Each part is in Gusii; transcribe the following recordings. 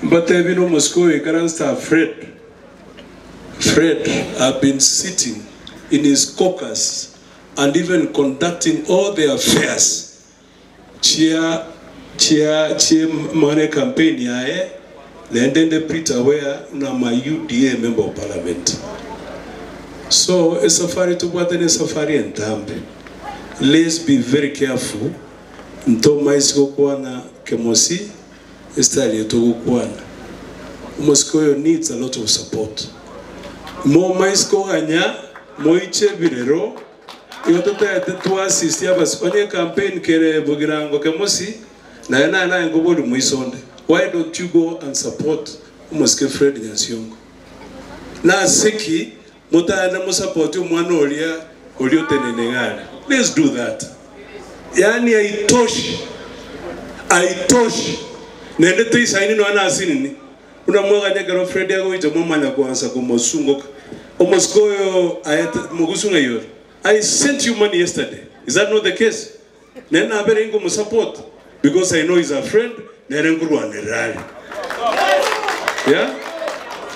Mbatebi nomosike oyo oikaransete aa Fred, Fred have been sitting in his caucus and even conducting all the affairs chia chia chi'amang'ana ecampaign yaye, naende inde pretty aware buna I'm a UDA member of parliament. So esafari tobwate nesafari entambe, let's be very careful ntomaisi gokwana kemosi Estari eye togokwana, omosike oyo needs a lot of support. Momaisi koganya moiche ebirero, igo totaete to assist abasike. Onye ecampaign kere bogirango kemosi, naye naye naye nkoboria moiso onde, why don't you go and support omosike Fred Nyansiongo? Nase ki motaende mosupport omwana oria oria otenene iga aria? Let's do that. Yaani haitoshi, haitoshi, naende toisaini nonya na asinini, buna mwaganya ekero Fred agoicha mwamanya koansa komosungoka. Omosike oyo aete mogusu ng'ai ore? I sent you money yesterday, is that not the case? Nere nabere inkomosupport because I know he's a friend, nere nkorwanerera are. Yeah?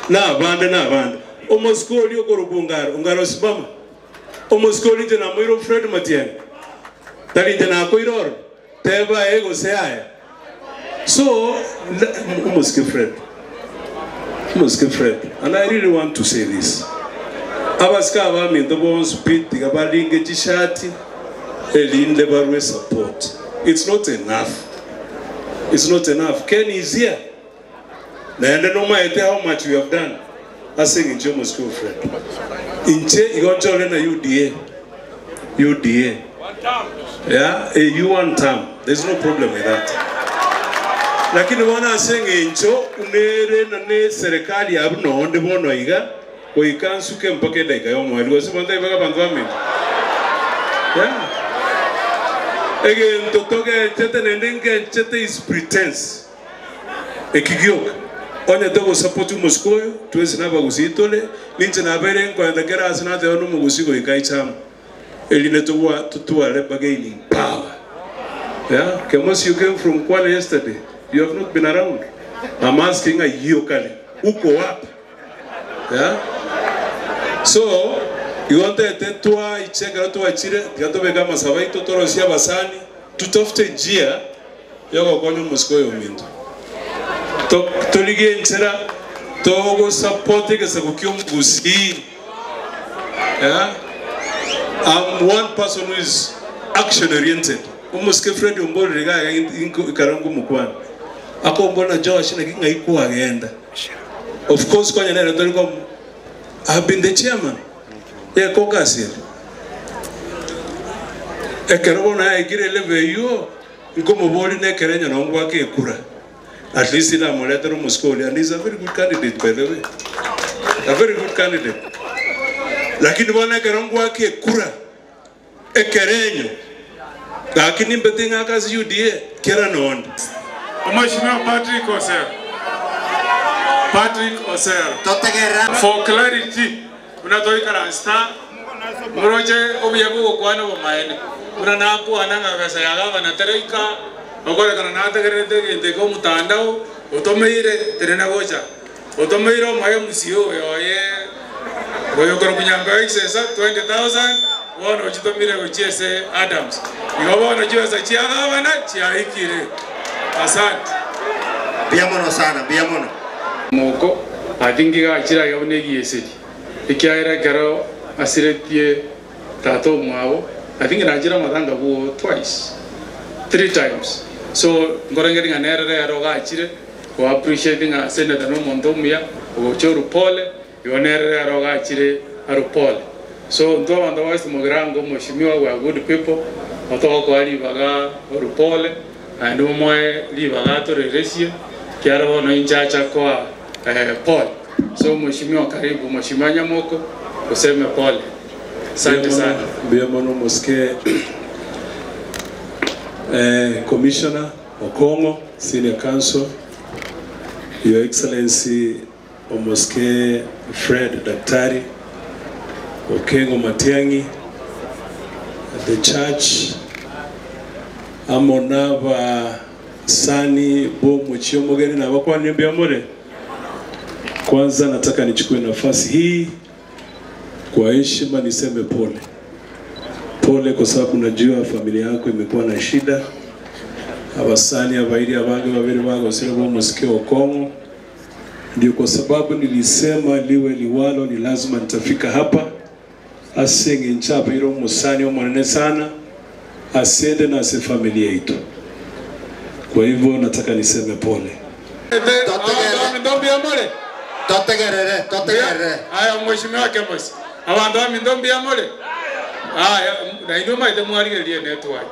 Na abande na abande. Omosike oria okorokwa Ongaro, Ongaro simama. Omosike oria inche namoire o Fred Matiang'i, tari inche nakoire oro, teba ee gose yaya. So, omosike Fred, omosike Fred, and I really want to say this, abasike abaminto bonsi pi tiga baringe chishati erinde barwe support. It's not enough, it's not enough. Ken is here, naende nomaete how much we have done ase eng'encho y'omosike o Fred. Inche igo nchore na UDA, UDA. Yeah, eyio one term, there is no problem with that. Lakini bono ase eng'encho nere na ne serikali abwo nonde bono iga, goika nsuke mpaka edaika y'omoerio, gose bonte ibaga abanto baminto? Yeah. Egento togechete naende ngechete is pretense. Eki gioka, onye togosupport omosike oyo, twensi nabagusii tore, ninche nabeire nkoenda kera ase nateba nomogusii goika aiche amo. Erinde togwa totware bargaining power. Yeah, Kemosi you came from Kwale yesterday, you have not been around. I'm asking ng'ai okare, uko wapi? Yeah. So, igo ntete twaiche ekero twachire, tiga tobeke amasabo aito torosie abasani, tutafute njia yogokonya omosike oyo ominto. To, torigie enchera togosupport egesaku kia omogusii. Yeah. I'm one person who is action oriented. Omosike Fred omborire iga iga inko ekero nkomokwana. Akombora Josh naki ng'ai kwagenda. Of course konya nere tori kom I have been the chairman ye caucus ere. Ekero bono yaikire elevel eywo nkomoboria nekerenyo nabo ngwake ekura. At least namoretere omosike oria and he's a very good candidate by the way. A very good candidate. Lakini bono ekero ngwaka ekura ekerenyo gaki nimbe ting'aka ase UDA kera nonde. Omweshimiwa Patrick Osero. Patrick Osero. Totegerera. For clarity, buna toikaransete aa, moroche obuya bw'ogokwana obomaene, buna nakwana ng'a besa ya gavana teraika, okorekana nategererete egento eke omotandao, otomeire tenena gocha, otomeire omoe MCA oyo oye oyo okorokwa Nyambayo Isesa 20,000, bono ochitomire gochia ase Adams. Igo bono chibesa chia gavana chiaikire. Asante. Mbuya mono sana, mbuya mono. Moko, I think iga achire aiga buna egieseri, ekiagera ekero asiretie tata omwabo, I think nachire amatanga bwo twice, three times. So nkorengereria ng'a nere rero iga achire go appreciate ng'a senator na omonto omuya, ogocha orupole, igo nere rero iga achire arupole. So intwe abanto ba West Mugirango, Mheshimiwa, we are good people, otogokoa ribaga orupole, naende momoe ribaga atoreresie, ekiagera bono inche acha koa pole. So Mheshimiwa karibu, Mheshimiwa Nyamoko, oseme pole. Asante sana. Mbuya mono omosike Commissioner Okong'o, Senior Counsel, Your Excellency Omosike Fred Daktari Okengo Matiang'i, the church amo naba. Sani bo muchio mugeni na bakwanire mbiamore. Kwanza nataka nichukue nafasi hii kwa heshima niseme pole. Pole kwa sababu najua familia yako imekuwa na shida. Abasani abairi abange babiri bagosire bo musikio Okongo. Ndio kwa sababu nilisema liwe liwalo, ni lazima nitafika hapa. Asenge nchapa iro musani omonene sana asende na ase familia yetu. Kwa hivyo nataka niseme pole. Totegerere, totegerere. Aya mheshimiwa Kemosi. Abantu amindo mbiyamole. Aya na inwe maite mwarigerie network.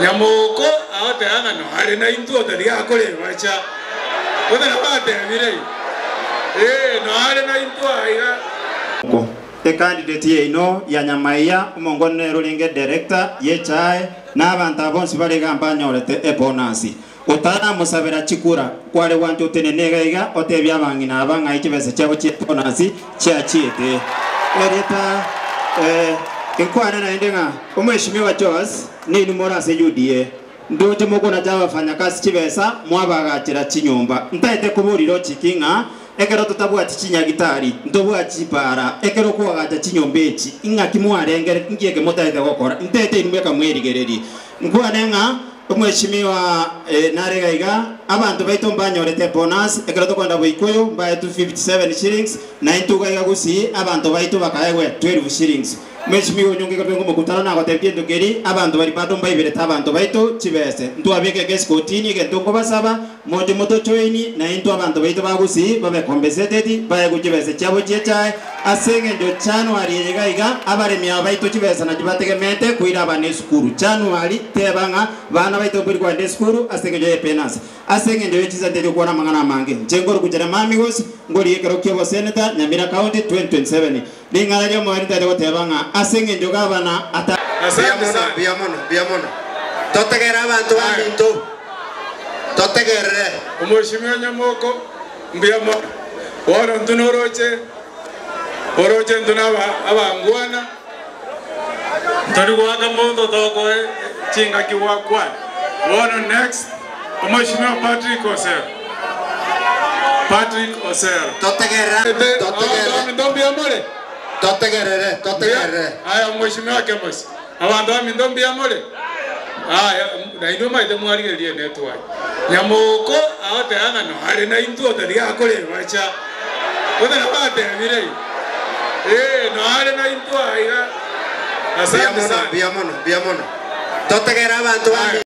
Nyamuko aote anga no ari na intu otari akore bacha. Othe na bate bire. Eh no ari na intu aiga. E candidate yeino ya Nyamaiya omongone rulinge director yechae na abantu abonsi barigamba nyorete e bonus utana musabira chikura kware wantu tenenega iga otebya abang'ina abang'ai chibesa chiabo chia bonus chiachiete ereta enkwana naende ng'a omweshimiwa Jos nini morase UDA ndoche mokona cha wafanyakazi chibesa mwabagachira chinyumba ntaete kuburiro chiking'a ekero tutabwati chinyagitari ntobwati chipara ekero kwagacha chinyomba echi ing'aki mwarengere ngieke motaete gokora ntete inwe kamwerigereri nkwane ng'a omweshimiwa naregaiga abantu baito mbanyorete bonus ekero tokwenda Boikoyo mbae 257 shillings na intugaiga gusi abantu baito bakaegwe 12 shillings. Mheshimiwa onyonge kapengo mukutano na gotebia ndugeri abantu bari bado mbaibirete abantu baito chibese ntwabike kesi kotini gentungo basaba mojo moto choini na intu abantu baito bagusi babe compensated bae guchibese chabo chechae asenge njo January yegaiga abaremi abaito chibese na chibategemente kuira abane sukuru January tebanga bana baito buri kwende sukuru asenge njo penance asenge njo chiza ndejo kuona mangana mange njengoro kujera mami gosi ngori yekero kyobo senator Nyamira County 2027 lingala lyo mwari tare gotebanga asenge njo gabana ata Asante sana. Biamono, biamono. Totegera abantu baminto. Totegerere. Omweshimiwa Nyamoko mbiyamo. Woro ntunoroche. Oroche ntuna abangwana. Ntari gwaka mondo tokoe chinga kiwakwa. Woro next. Omweshimiwa Patrick Osero. Patrick Osero. Totegerera, totegerere. Ndombiyamore. Totegerere, totegerere. Aya mheshimiwa Kemosi. Abantu amindo mbiyamore. Aya na inwe maite mwarigerie network. Nyamuko aote anga no ari na intu otari akore bacha. Othe na bate bire. Eh no ari na intu aiga. Asante sana. Biamono, biamono. Totegera abantu baminto.